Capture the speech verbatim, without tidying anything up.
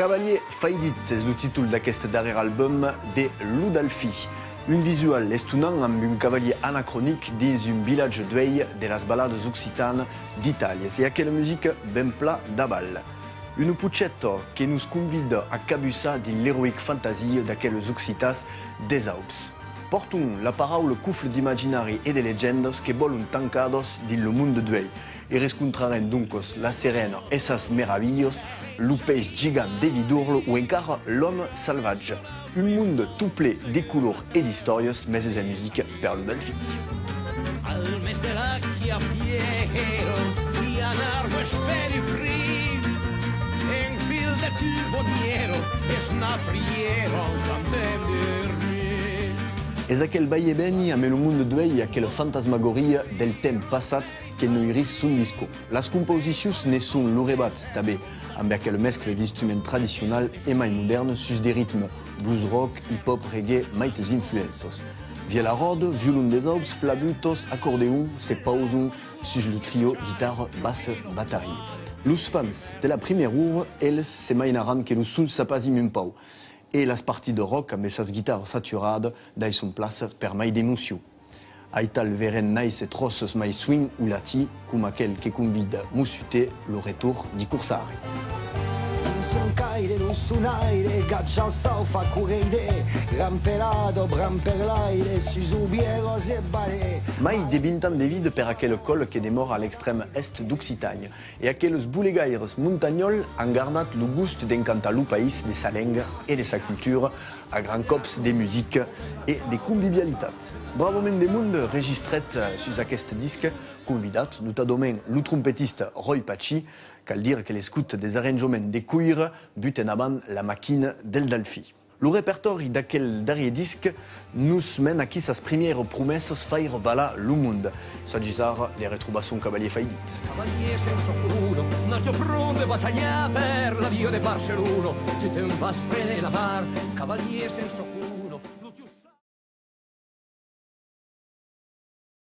Cavalier Faidit es lo títol d'aqueste darrèr album de Lo Dalfin. Un visual estonant amb un cavalier anacronic dins un vilatge d'uèlh de las valadas occitanas d'Itàlia. E aquela musica ben plan d'aval. Una pocheta que nos convida a cabussar dins l'eroic fantasia d'aqueles occitans des Aups. Pòrtan la paraula cofle d'imaginari e de legendas que vòlan tancadas dins lo monde d'uèlh. E rescontrarem doncas la serena e sas meravilhas, lo peish gigant de Vidorlo o encara l'òme salvatge. Un monde tot ple de color e d'istòrias, meses en musica per Lo Dalfin. Al mes de la Chiapiero, i ha un arbre esperifrit, en fil de tuboniero, es una priera al fanten dormit. Es aquel vai e veni amb lo monde d'uèlh e aquela fantasmagoria del temps passat que noirís son discors. Las composicions ne son lo rebat tanben, amb aquela mescla d'instruments tradicionals e mai modèrnes sus de ritmes blues rock, hip-hop, reggae, maites influéncias. Vièlhs a ròda, violon des Aups, flabutas, acordeon se pausan sus lo trio guitarra, bassa, bataria. Los fans de la primièra ora, eles, se mainaràn que lo son s'apasim un pauc, e las partidas rock amb sas guitarras saturadas daisson plaça per mai d'emocion. Aital verem nàisser tròces mai suènh o latin, coma aquel que convida Mossutet, lo retorn di Corsari. Son caire, lo sonaire, gacha sau fa correire, rampelada, bramperlaire, sus aubièras e balè. Mai de vint ans de vida per aquela còla que demòra a l'extrèm èst d'Occitània. E aqueles bolegaires montanhòls an gardat lo gost d'encantar lo país de sa lenga e de sa cultura a grands còps de musica e de convivialitat. Bravament de monde registrèt, eh, sus aqueste disc, convidat notadament lo trompetista Roy Paci. Cal dire que l'escota des arranjaments de Coira buta en avant la maquina del Dalfin. Lo repertòri d'aquel darrièr disc nos mena aquí sas primièras promessas faire balar lo monde. S'agís ara de retrobar son cavalier Faidit. Cavalier sensa corona, n'as ja pron de batalhar per la via de Barcelona. Tu te'n vas prene la part, cavalier sensa corona.